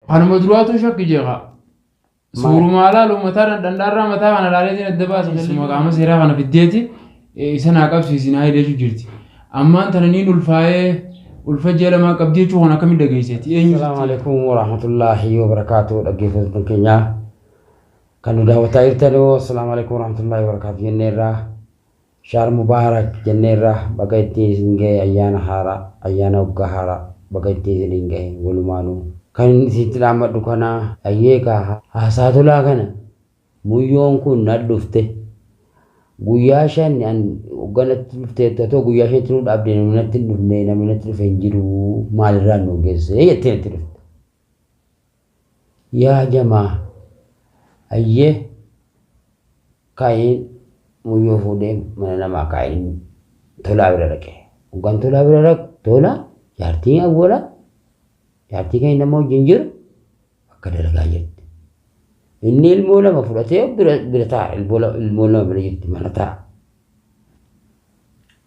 Kanuma duraatu shakki jeeqa. Suurumaa laalu mataa dhandhaarraa mataa kana laaleetiin adda baasa. Suma qaama seeraa kana fiddeeti isa naa qabsiisi naa hidhee jirti. Ammaan tana niin ulfaa'ee ulfa ji'a lamaa qabdii jechuu kan akkamitti dhageesseeti? Eenyu? Assalaamu alaikum warahmatullaahi wabarakaatu. Dhaggeeffattoota keenyaa kan nu daawwataa jirtan, assalaamu alaikum warahmatullaahi wabarakaatu jenneerraa. Shaar mubaarak jenneerraa. Baga ittiin isin ga'e ayyaana haaraa, ayyaana waggaa haaraa baga ittiin isin ga'e. Walumaanuu kan inni isinitti dhaammadhu kana ayyeekaa haasaa tolaa kana. Muyyoon kun na dhufte guyyaa 5 an hogganatti dhufte, otoo guyyaa 5tti nu dhaabde namni natti hin dhufne, namni natti dhufe hin jiru, maalirraan nu geesse jettee natti dhufte. Yaa jamaa, ayyee kaayin muyyoo fuudhee mana namaa kaayin Tolaa bira dhaqe. Hoggaan Tolaa bira dhaqu, Tolaa jaartiin awwalaa jaartii kan nama wajjin jiru akka dalagaa jirti. Inni ilmoo lama fudhatee bira taa'a. Ilmoo lama bira jirti, mana taa'a.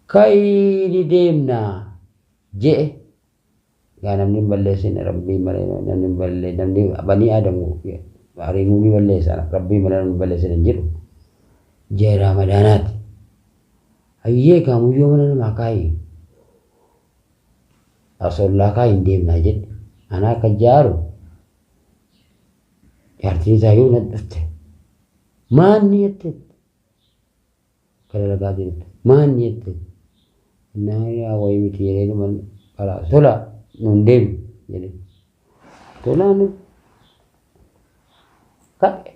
Ka'ii ni deemnaa je'e. Gaa namni hin balleessin rabbii malee, namni hin ballee, namni banii aadamu hariinuu ni balleessa, rabbii malee namni hin balleessin hin jiru. Ji'a Raamadaanaati. Hayyee gaa muyyoo mana namaa kaayi. Asollaa kaayi hin deemnaa jedhe. Ana akka jaaru jaartiin isaa yoo na dhufte. Maanni jette? Akka dalagaa jirtu. Maanni jette? Innaan yaa wayii miti jedhee numa karaa tola nuun deemi jedhe. Tolaan ka'e.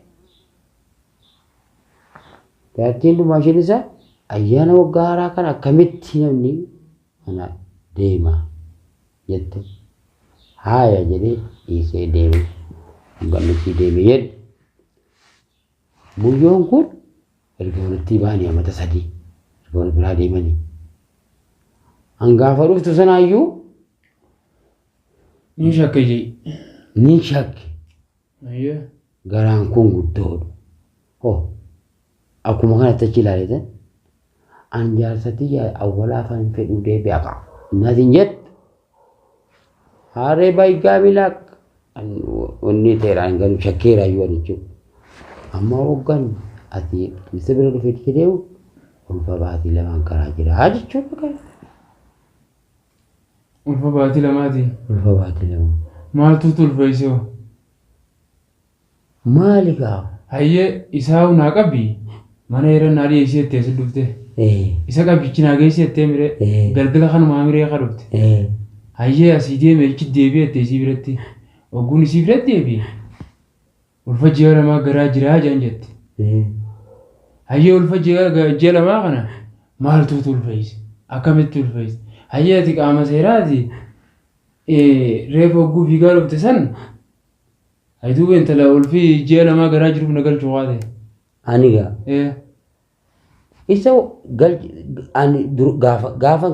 Jaartiin dhumaa isheen isaa ayyaana waggaa haaraa kana akkamitti namni mana deema jette. Haaya jedhee dhiisee deeme. Gammichi deeme jedhe. Muyyoon kun erga walitti ba'anii amata 3 erga wal biraa deemanii. Hangaafa dhuftu sanaayyuu Ni shakke jee. Ni shakke. Ayyee. Garaan kun guddoodha. Hoo akkuma kanatti achi ilaaletan an jaarsatti awwalaa afaan hin fedhuu deebi'a qa'a. Naatiin jettu haaree baay'ee milaak wanni ta'eedhaan garuu shakkeera iyyuu ani jechuudha. Amma hoggan ati isa bira dhufee jedhee ulfa baatii lamaan karaa jira jechuudha. Ulfa baatii lamaati. Ulfa baatii lama. Maaltu ulfeessee hoo? Maali gaa? Hayyee, isaa naa qabi mana yeroo naa dhiyeessee jettee si dhufte. Isa qabichi naa geessee jettee miree galgala kanumaa miree ka dhufte. Hayyee, asii deeme achi deebi'e jettee isii biratti. Ogguun isii biratti deebi'e. Ulfa ji'a lamaa garaa jiraa jedhan jette. Hayyee, ulfa ji'a lamaa kana maaltu ulfeesse? Akkamitti ulfeesse? Hayyee, ati qaama seeraati reefa ogguu fiigaa dhufte san hayituu intala ulfi ji'a lamaa garaa jiruuf na galchuu qaate. Ani gaa isa galchi ani dur gaafa gaafa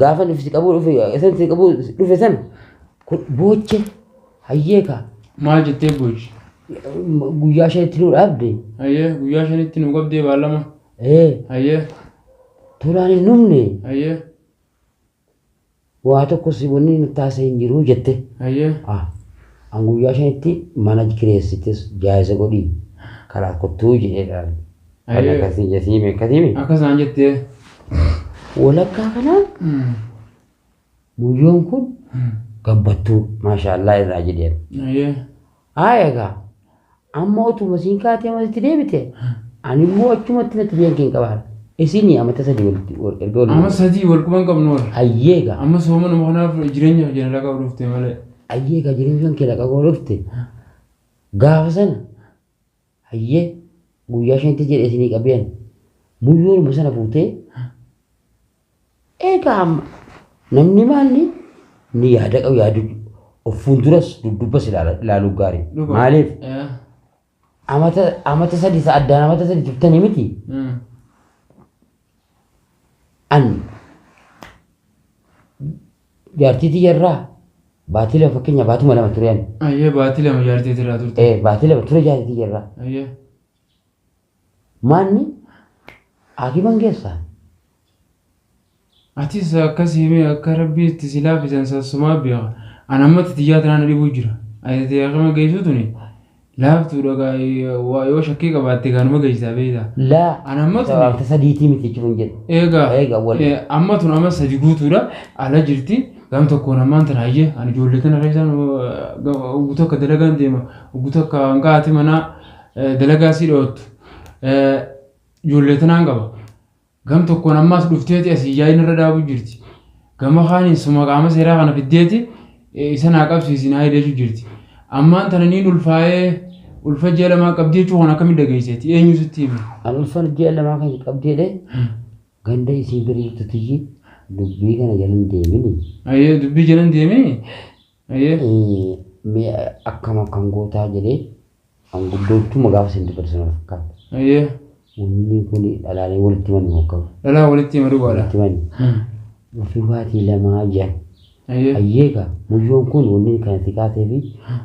gaafa si qabuu dhufe, isa si qabuu dhufe san booche hayyee kaa. Maal jettee boochi? Guyyaa 5tti nu dhaabde. Hayyee, guyyaa 5tti nu qabdee baallama. Hayyee. Tolaan hin dhumne. Hayyee. Waa tokko si wanni nu taasise hin jiru jette. Hayyee. Ah, an guyyaa 5tti mana kireessites jaayisa godhii karaa kottuu jedheedhaan. Kan akkasii jesii akkasii. Akkasaan jettee. Walakkaa kanaan muyyoon kun gabbattuu maashaallaa irraa jedheen. Hayyee. Haa egaa amma otuma siin kaatee amasitti deebite ani immoo achumatti natti biyyan kee hin qabaadha. Isinii amata 3 walitti erga waliin. Amma 3 wal quban qabnu warra. Hayyee egaa. Amma sooma kanaaf jireenyaaf jala laqa dhufte malee. Hayyee egaa jireenya kan kee laqa dhufte gaafa sana hayyee guyyaa 5tti jedhee isinii qabeen muyyoonuma sana fuutee egaa amma namni maalni ni yaada qabu, yaadu of fuulduras duddubbas ilaaluu gaarii. Maaliif amata 3 isa addaan amata 3 turtanii miti. An jaartii tiyyarraa baatii 2, fakkeenya baatuma 2 ture ani. Hayyee, baatii 2 jaartii irraa turte. Ee, baatii 2 ture jaartii tiyyarraa. Hayyee. Maanni hakiman keessaa. Atis akkas himee akka rabbii itti si laaffisan sassumaa beeka. An amma titiyyaa tanaan na dhibuu jira. Ati haakima geessuu tuni laaftuudha gaa yoo shakkii qabaatte gaanuma geessisaa beektaa. Laa. Ani amma tuni Wanta sadiitii miti jechuun hin jedhu. Eegaa Eegaa wal. Amma tun amma sadi guutuudha ala jirti gam tokkoon ammaan tana hayyee ani ijoollee tana keessaan ugu takka dalagaan deema ugu takka hanga haati manaa dalagaa sii dhoottu ijoollee tanaan qaba. Gam tokkoon ammaas dhufteeti asii yaa'in irra dhaabu jirti. Gama kaaniin suma qaama seeraa kana fiddeeti isa naa qabsiisi naa hidheechu jirti. Ammaan tana niin ulfaa'ee ulfa ji'a lamaa qabdi jechuu kan akkamitti dhageesseeti eenyu sitti hime? Ani ulfa ji'a lamaa kan qabdi jedhee ganda isiin bira jirtu tiyyi dubbii kana jala hin deemini. Ayyee dubbii jala hin deemini? Ayyee. Mee akkam akkam gootaa jedhee Manguddootuma gaafa isin dubbatu sana fakkaata. Ayyee. Wanni kun dhalaalee walitti himan moo akkam? Dhalaa walitti hima dhugaadha. Walitti himan. Ulfi baatii lamaa jedhan. Ayyee. Ayyee egaa muyyoon kun wanni kana si kaasee fi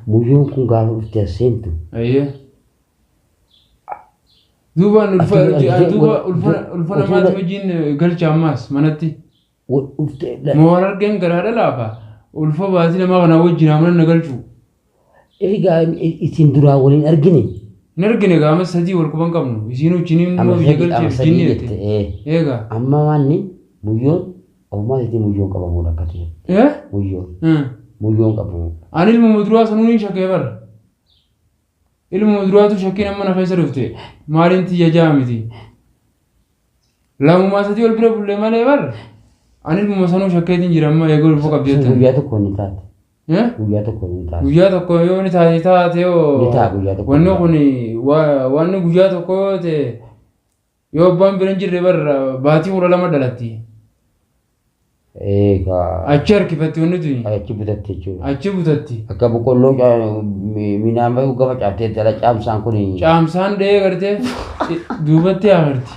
muyyoon kun gaafa dhufte as seentu. Ayyee. Duuba ulfa duuba ulfa ulfa namaati wajjin galcha ammaas manatti. Dhufte. Moo waan argeen garaadha laafa. Ulfa baatii lamaa kanaa wajjin amana na galchu. Egaa isin duraa waliin argine. Hin argine gaa amma sadii wal quban qabnu. Isiin wajjin Amma immoo biyya sadii amma galcheef sadii jinni jette. jette. Ee. Eegaa. Amma waanni muyyoon ofumaa isaatii muyyoon qabamuudha akka ta'e. Eh? Muyyoon. Hmm. Muyyoon qabamuudha. Ani ilma duraa sanuu ni shakkee bara. Ilma duraatu shakkiin amma na keessa dhufte. Maaliin tiyya ja'a miti. Lamumaa sadii ol bira bulle malee bar. Ani ilmuma sanuu shakkeetiin jira amma eeguu ulfa qabdi Sun jettan. guyyaa tokko ni taate. Eh? Guyyaa tokko ni taate. Guyyaa tokko yoo ni taate taate yoo Ni ta'a guyyaa tokko. wanni kun wanni guyyaa tokko yoo ta'e yoo abbaan bira hin jirre bar baatii 12 dhalatti. Egaa Achi harkifatti wanni tuni. achi butatte jechuudha. Achi butatti. Akka boqqolloo midhaan bahu gama caaftee jala caamsaan kun. Caamsaan dha'ee gartee duubatti hafarti.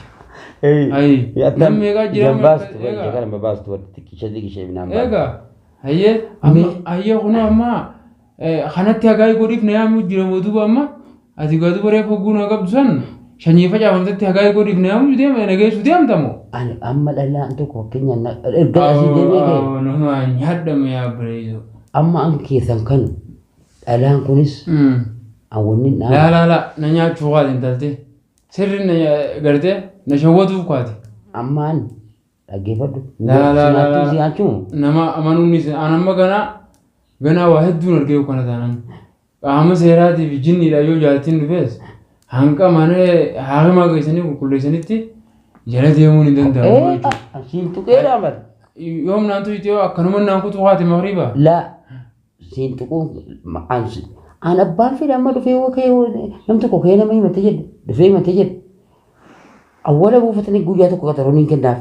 Ayi. Namni meeqaa jira Jan baastu egaa. ija kana baastu walitti xiqqisha xiqqisha midhaan baastu. Egaa hayyee amma hayyee kunoo amma kanatti hagaa godhiif na yaamuu jira moo duuba amma ati gaa duuba reefu hogguu na qabdu san shanyii facaafamtetti hagaa godhiif na yaamuu deema na geessu deemta moo. Ani amma dhalaan tokko fakkeenyaan erga asii deemee ka'e Nama nyaadhame yaa bareedu. amma an keessan kan dhalaan kunis an wanni Laa laa laa na nyaachuu kaate intaltee sirri na gartee na shawwatuuf kaate. Amma an dhaggeeffadhu. Laa laa laa Si laa. nyaachuu Nama amanuun is an amma ganaa ganaa waa hedduun argee kana taanaan qaama seeraatii fi jinniidha yoo jaartiin dhufees hanqa mana haakimaa geessanii qulqulleessanitti jala deemuun hin danda'amu jechuudha. Siin tuqeera mala. Yoom naan tuyte yoo akkanuma naan kutu haati magriiba. Laa siin tuquun an an abbaan fedhe amma dhufee yoo ka'e nam tokko ka'ee nama himate jedhe dhufee himate jedhe awwaala buufatanii guyyaa tokko qaxaruun hin kennaaf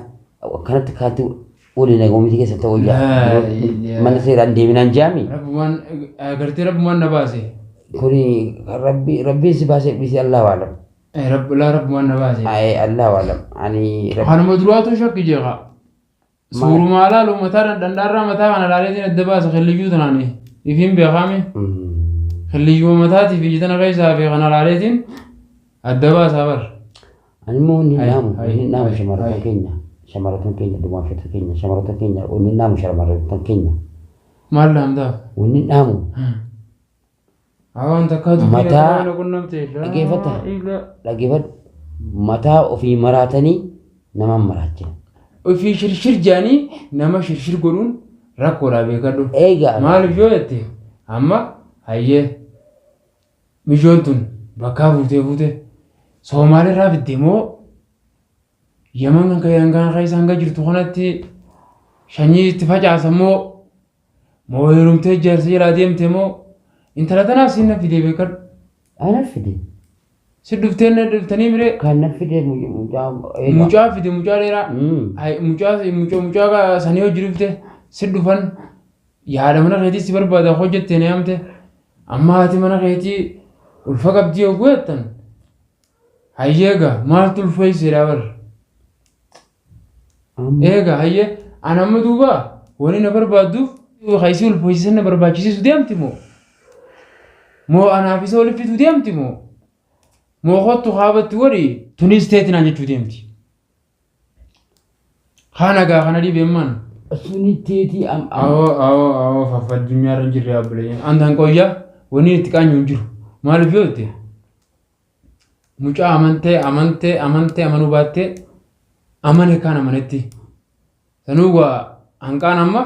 akkanatti kaatti waliin eegumsi keessa ta'uu Laa mana seeraan deeminaan jaami. Rabbumaan agartee rabbumaan na baase. Kuni rabbi rabbiin si baasee dhiisee Allahu alam. Laa rabbumaan na baase. Ayee Allahu alam. Ani rabbi Kanuma duraatu shakki jeeqa. Suurumaa laalu mataa dhandhaarraa mataa kana laaleetiin adda baasa killiyyuu tanaani. Ifiin beekaame killiyyuu mataatii fi tana keessaa fi kana laaleetiin adda baasaa bar. Ani immoo inni Hai, naamu hai, inni naamu hai, shamarroota hai. keenya shamarroota keenya dhumaafota keenya shamarroota keenya inni naamu shamarroota keenya Maal laamtaaf? inni naamu Hawaan takkaa dubbiin Mataa- akka na qunnamte. Dhaggeeffata. Dhaggeeffadhu mataa ofii maraatanii nama maraachina. Ofii shirshir jedhanii nama shirshir godhuun rakkoodha beekadhu. Eegaa Maaliif yoo jette amma hayyee mijoon tun bakkaa fuutee fuute Soomaalirraa fidde moo Yaman kan kan keessa hanga jirtu kanatti shanyii itti facaasa moo moo heerumtee jaarsa jalaa deemte moo intala tanaaf siin na fidee beekadhu. Ana fide. Si dhuftee na dhuftanii miree Kan na fide mucaa eegaa. Mucaa fide mucaa dheeraa. Hay mucaa mucaa mucaa sanii hojii dhufte si dhufan yaada mana keetii si barbaada hojjette na yaamte amma haati mana keetii ulfa qabdii yogguu jettan hayyee egaa maaltu ulfeesseedha bar. Eegaa hayyee an amma duuba wani na barbaadduuf haysii ulfeessisan na barbaachisiisu deemti moo moo anaaf isa walitti fituu deemti moo moo kottu kaabatti godhi tunis teeti naan jechuu deemti. Haa nagaa kana dhibeen man. Suni teetii am am. Awoo awoo awoo fafa addunyaa irra hin jirre abbulee. Antan qoyya Wanni itti qaanyu hin jiru. Maaliif yoo jette mucaa amantee amantee amantee amanuu baattee amane kaan amanetti. Sanuu waa hanqaan amma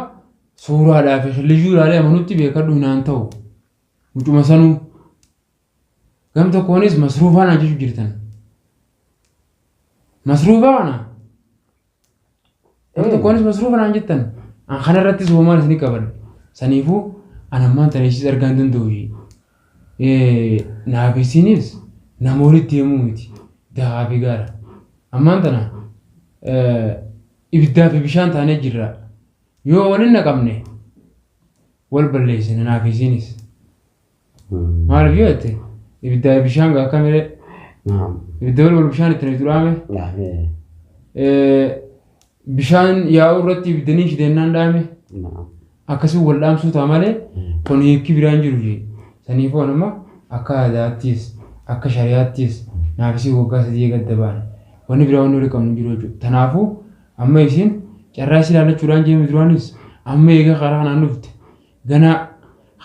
suuraadhaa fi liyyuu ilaalee amanutti beekadhu hinaan ta'u. Mucuma sanuu gam tokkoonis masruufaa naan jechuu jirtan. Masruufaa kana gam tokkoonis masruufa naan jettan. An kanarrattis homaan isin qabadha. Saniifuu an ammaan tana ishis argaa hin danda'u. Naaf isinis nama walitti deemuu miti. Dahaa fi gaara. Ammaan tana ibiddaa fi bishaan taanee jirra. Yoo waliin naqamne wal balleessina naaf isinis. Maaliif yoo jette ibiddaa fi bishaan gaa akkamiree ibidda wal wal bishaan itti naqxu dhaame. Bishaan yaa'uu irratti ibiddanii shidennaan dhaame. Akkasii wal dhaamsuu ta'a malee kun hiikki biraan jiru jee. Saniifuu anuma akka aadaattis akka shari'aattis naaf isin waggaa 3 gadda baane. Wanni biraa wanni wali qabnu hin jiru jechuudha. Tanaafuu amma isin carraa isii ilaallachuudhaan jeemi duraanis amma eega karaa kanaan dhufte ganaa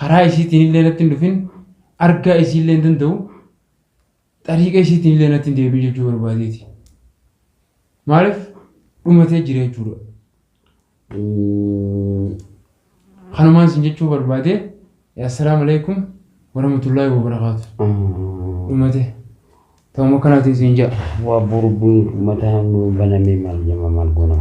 karaa isiitiin illee natti hin dhufin argaa isii illee hin danda'u xariiqa isiitiin illee natti hin deebiin jechuu barbaadeeti. Maaliif dhumatee jira jechuudha. Kanumaan isin jechuu barbaade assalaamu alaikum warahmatullaahi wabarakaatu. Dhumate. Ta'uma kanaatiin isin ja'a. Waa burbuun mataa nu banamee maal jama maal goona.